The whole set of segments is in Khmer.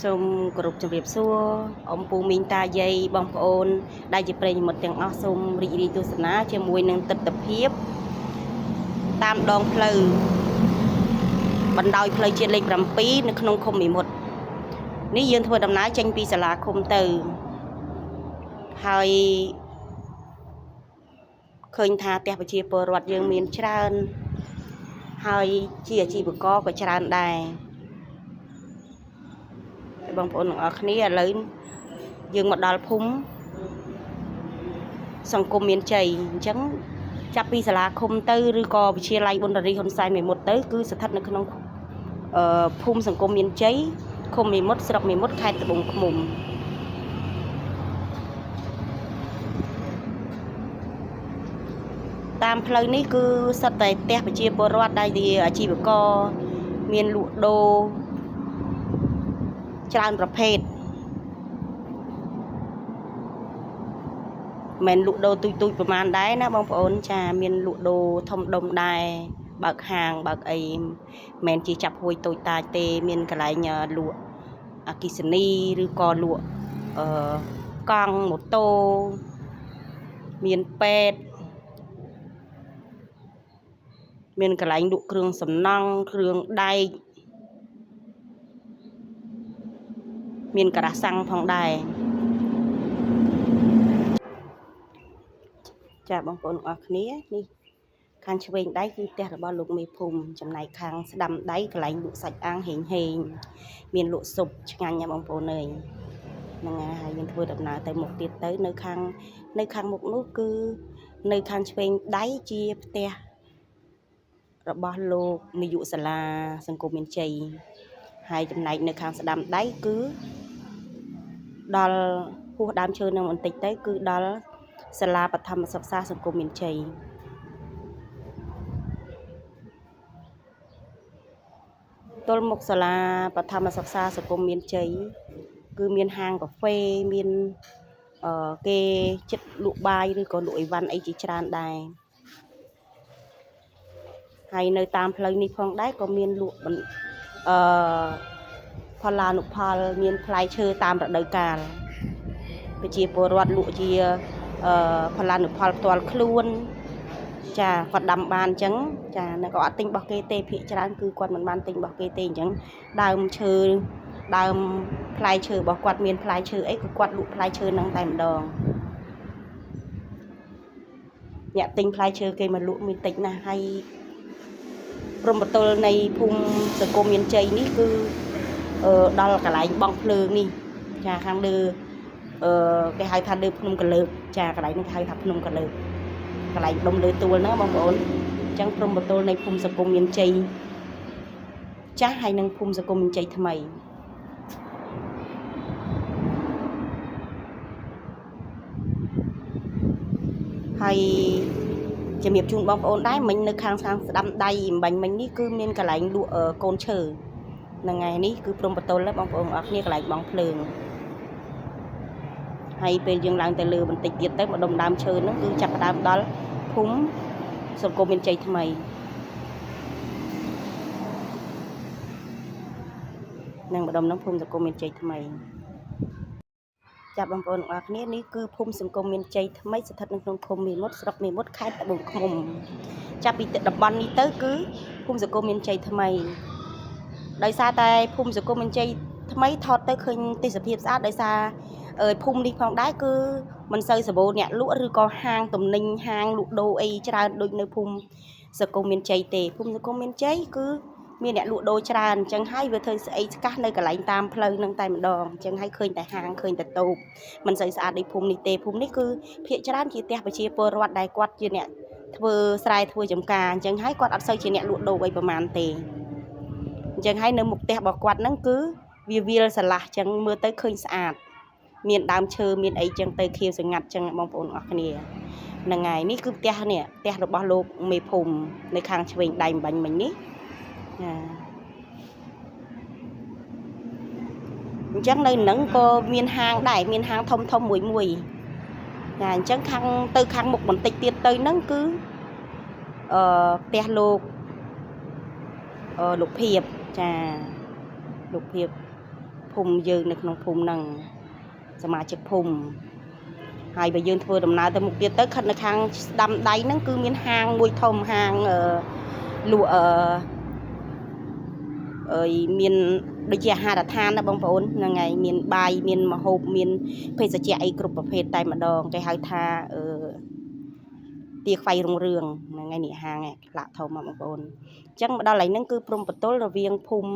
សូមគោរពជម្រាបសួរអ៊ំពូមីងតាយាយបងប្អូនដែលជាប្រិយមិត្តទាំងអស់សូមរីករាយទស្សនាជាមួយនឹងទស្សនភាពតាមដងផ្លូវបណ្ដោយផ្លូវជាតិលេខ7នៅក្នុងឃុំមេមត់នេះយើងធ្វើដំណើរចេញពីសាលាឃុំទៅហើយឃើញថាផ្ទះប្រជាពលរដ្ឋយើងមានច្រើនហើយជាអាជីវករក៏ច្រើនដែរហើយបងប្អូនទាំងអស់គ្នាឥឡូវយើងមកដល់ភូមិ សង្គមមានជ័យអញ្ចឹងចាប់ពីសាលាឃុំទៅឬក៏វិទ្យាល័យប៊ុនតារីហ៊ុនសែនមេមត់ទៅគឺស្ថិតនៅក្នុងភូមិសង្គមមានជ័យឃុំមេមត់ស្រុកមេមត់ខេត្តត្បូងឃ្មុំតាមផ្លូវនេះគឺសុទ្ធតែផ្ទះប្រជាពលរដ្ឋដែលជាអាជីវករមានលក់ដូរច្រើនប្រភេទមិនលក់ដូរទូចទូចប្រហែលដែរណាបងប្អូនចាមានលក់ដូរធំដុំដែរបើកហាងបើកអីមិនជាចាប់ហួយតូចតាចទេមានកន្លែងលក់អគ្គិសនីឬក៏លក់អឺកង់ម៉ូតូមានពេទ្យមានកន្លែងលក់គ្រឿងសំណង់គ្រឿងដែកមានការ៉ាសាំងផងដែរចាបងប្អូនទាំងអស់គ្នានេះខាងឆ្វេងដៃគឺផ្ទះរបស់លោកមេភូមិចំណែកខាងស្ដាំដៃកន្លែងលក់សាច់អាំងហេងហេងមានលក់ស៊ុបឆ្ងាញ់ណាស់បងប្អូនអើយហ្នឹងហើយយើងធ្វើដំណើរទៅមុខទៀតទៅនៅខាងមុខនោះគឺនៅខាងឆ្វេងដៃជាផ្ទះរបស់លោកនាយកសាលាសង្គមមានជ័យហើយចំណែកនៅខាងស្ដាំដៃគឺដល់ហួសដើមឈើនឹងបន្តិចទៅគឺដល់សាលាបឋមសិក្សាសង្គមមានជ័យទល់មុខសាលាបឋមសិក្សាសង្គមមានជ័យគឺមានហាងកាហ្វេមានគេចិត្តលក់បាយឬក៏លក់អីវ៉ាន់អីជាច្រើនដែរហើយនៅតាមផ្លូវនេះផងដែរក៏មានលក់អឺផល្លានុផលមានផ្លែឈើតាមរដូវកាលប្រជាពលរដ្ឋលក់ជាផល្លានុផលផ្ទាល់ខ្លួនចាគាត់ដាំបានអញ្ចឹងចានៅក៏អត់ទិញរបស់គេទេភាគច្រើនគឺគាត់មិនបានទិញរបស់គេទេអញ្ចឹងដើមឈើដើមផ្លែឈើរបស់គាត់មានផ្លែឈើអីគឺគាត់លក់ផ្លែឈើហ្នឹងតែម្ដងអ្នកទិញផ្លែឈើគេមកលក់មានតិចណាស់ហើយព្រំប្រទល់នៃភូមិសង្គមមានជ័យនេះគឺដល់កន្លែងបង់ភ្លើងនេះចាខាងលើគេហៅថាលើភ្នំកលើកចាកន្លែងនេះគេហៅថាភ្នំកលើកកន្លែងដុំលើទួលហ្នឹងបងប្អូនអញ្ចឹងព្រំប្រទល់នៃភូមិសង្គមមានជ័យចាស់ហើយនិងភូមិសង្គមមានជ័យថ្មីហើយជំរាបជូនបងប្អូនដែរមិញនៅខាងស្ដាំដៃអំបញ្ញមិញនេះគឺមានកន្លែងលក់កូនឈើហ្នឹងថ្ងៃនេះគឺព្រំប្រទល់បងប្អូនអរគ្នាកន្លែងបងភ្លើងហើយពេលយើងឡើងទៅលើបន្តិចទៀតទៅម្ដុំដើមឈើហ្នឹងគឺចាប់ផ្ដើមដល់ភូមិសង្គមមានជ័យថ្មីនិងម្ដុំហ្នឹងភូមិសង្គមមានជ័យថ្មីចាប់បងប្អូនទាំងអស់គ្នានេះគឺភូមិសង្គមមានជ័យថ្មីស្ថិតនៅក្នុងឃុំមេមត់ស្រុកមេមត់ខេត្តត្បូងឃ្មុំចាប់ពីតំបន់នេះទៅគឺភូមិសង្គមមានជ័យថ្មីដោយសារតែភូមិសង្គមមានជ័យថ្មីថតទៅឃើញទេសភាពស្អាតដោយសារភូមិនេះផងដែរគឺមិនសូវសម្បូរអ្នកលក់ឬក៏ហាងទំនិញហាងលក់ដូរអីច្រើនដូចនៅភូមិសង្គមមានជ័យទេភូមិសង្គមមានជ័យគឺមានអ្នកលក់ដូរច្រើនអញ្ចឹងហើយវាធ្វើស្អីស្កាសនៅកន្លែងតាមផ្លូវនឹងតែម្ដងអញ្ចឹងហើយឃើញតែហាងឃើញតែតូបមិនសូវស្អាតដូចភូមិនេះទេភូមិនេះគឺភាគច្រើនជាផ្ទះប្រជាពលរដ្ឋដែលគាត់ជាអ្នកធ្វើស្រែធ្វើចំការអញ្ចឹងហើយគាត់អត់សូវជាអ្នកលក់ដូរអីប្រហែលទេអញ្ចឹងហើយនៅមុខផ្ទះរបស់គាត់ហ្នឹងគឺវាវាលស្រឡះអញ្ចឹងមើលទៅឃើញស្អាតមានដើមឈើមានអីចឹងទៅខៀវសងាត់ចឹងបងប្អូនអរគ្នាហ្នឹងហើយនេះគឺផ្ទះនេះផ្ទះរបស់លោកមេភូមិនៅខាងឆ្វេងដៃអំបញ្ញមិញនេះចាអញ្ចឹងនៅនឹងក៏មានហាងដែរមានហាងធំធំមួយមួយចាអញ្ចឹងខាងទៅខាងមុខបន្តិចទៀតទៅហ្នឹងគឺផ្ទះលោកលោកភៀបចាលោកភៀបភ ភូមិយើងនៅក្នុងភូមិហ្នឹងសមាជិកភូមិហើយបើយើងធ្វើដំណើរទៅមុខទៀតទៅខិតនៅខាងស្ដាំដៃហ្នឹងគឺមានហាងមួយធំហាងអឺលក់អឺអើយមានដូចជាអាហារដ្ឋានណាបងប្អូនហ្នឹងហើយមានបាយមានម្ហូបមានភេសជ្ជៈអីគ្រប់ប្រភេទតែម្ដងគេហៅថាអឺទាខ្វៃរុងរឿងហ្នឹងហើយនេះហាងឯផ្លាកធំមកបងប្អូនអញ្ចឹងមកដល់កន្លែងហ្នឹងគឺព្រំប្រទល់រវាងភូមិ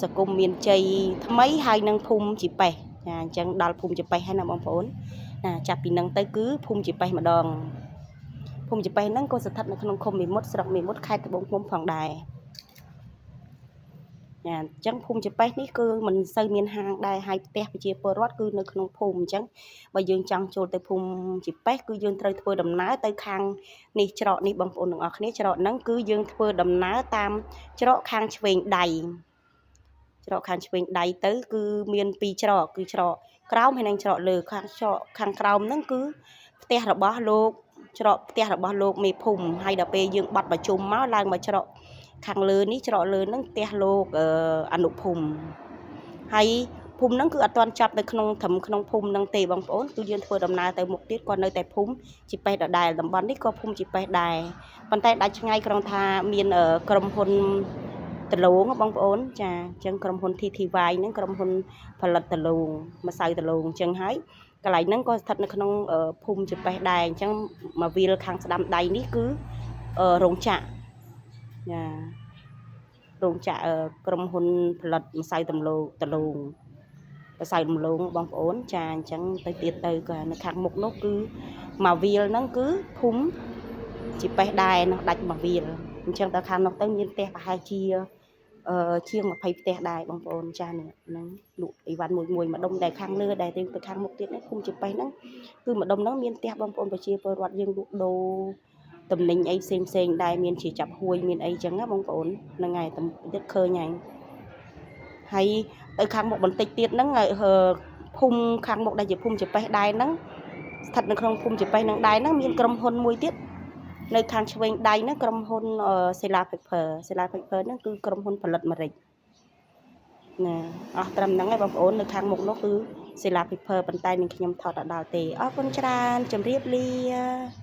សង្គមមានជ័យថ្មីហើយនិងភូមិជីប៉េះចាអញ្ចឹងដល់ភូមិជីប៉េះហើយណាបងប្អូនណាចាប់ពីហ្នឹងទៅគឺភូមិជីប៉េះម្ដងភូមិជីប៉េះហ្នឹងក៏ស្ថិតនៅក្នុងឃុំមេមត់ស្រុកមេមត់ខេត្តត្បូងឃ្មុំផងដែរចាអញ្ចឹងភូមិជីប៉េះនេះគឺមិនសូវមានហាងដែរហើយផ្ទះប្រជាពលរដ្ឋគឺនៅក្នុងភូមិអញ្ចឹងបើយើងចង់ចូលទៅភូមិជីប៉េះគឺយើងត្រូវធ្វើដំណើរទៅខាងនេះច្រកនេះបងប្អូនទាំងអស់គ្នាច្រកហ្នឹងគឺយើងធ្វើដំណើរតាមច្រកខាងឆ្វេងដៃច្រកខាងឆ្វេងដៃទៅគឺមានពីរច្រកគឺច្រកក្រោមហើយនិងច្រកលើខាងច្រកខាងក្រោមហ្នឹងគឺផ្ទះរបស់លោកច្រកផ្ទះរបស់លោកមេភូមិហើយដល់ពេលយើងបត់ប្រជុំមកឡើងមកច្រកខាងលើនេះច្រកលើហ្នឹងផ្ទះលោកអនុភូមិហើយភូមិហ្នឹងគឺអត់ទាន់ចាប់នៅក្នុងត្រឹមក្នុងភូមិហ្នឹងទេបងប្អូនគឺយើងធ្វើដំណើរទៅមុខទៀតក៏នៅតែភូមិជីប៉េះដដែលតំបន់នេះក៏ភូមិជីប៉េះដែរប៉ុន្តែដាច់ឆ្ងាយក្រុងថាមានក្រុមហ៊ុនដលងបងប្អូនចាអញ្ចឹងក្រុមហ៊ុន TTY ហ្នឹងក្រុមហ៊ុនផលិតដលងម្សៅដលងអញ្ចឹងហើយកន្លែងហ្នឹងក៏ស្ថិតនៅក្នុងភូមិជីប៉េះដែរអញ្ចឹងមកវាលខាងស្ដាំដៃនេះគឺរោងចក្រចារោងចក្រក្រុមហ៊ុនផលិតម្សៅដំឡូងដលងម្សៅដំឡូងបងប្អូនចាអញ្ចឹងទៅទៀតទៅក៏នៅខាងមុខនោះគឺមកវាលហ្នឹងគឺភូមិជីប៉េះដែរនោះដាច់មកវាលអញ្ចឹងទៅខាងនោះទៅមានផ្ទះប្រហែលជាជាង20ផ្ទះដែរបងប្អូនចានេះហ្នឹងលក់អីវ៉ាន់មួយមួយម្ដុំដែលខាងលើដែលទៅខាងមុខទៀតនេះភូមិជីប៉េះហ្នឹងគឺម្ដុំហ្នឹងមានផ្ទះបងប្អូនប្រជាពលរដ្ឋយើងលក់ដូរតំណែងអីផ្សេងផ្សេងដែរមានជាចាប់ហួយមានអីចឹងណាបងប្អូនហ្នឹងហើយតែទៀតឃើញហើយហើយទៅខាងមុខបន្តិចទៀតហ្នឹងភូមិខាងមុខដែលជាភូមិជីប៉េះដែរហ្នឹងស្ថិតនៅក្នុងភូមិជីប៉េះហ្នឹងដែរហ្នឹងមានក្រុមហ៊ុនមួយទៀតនៅខាងឆ្វេងដៃហ្នឹងក្រុមហ៊ុន Sela Paper Sela Paper ហ្នឹងគឺក្រុមហ៊ុនផលិតម្រេចណាអស់ត្រឹមហ្នឹងឯងបងប្អូននៅខាងមុខនោះគឺ Sela Paper ប៉ុន្តែនឹងខ្ញុំថតអត់ដល់ទេអរគុណច្រើនជម្រាបលា។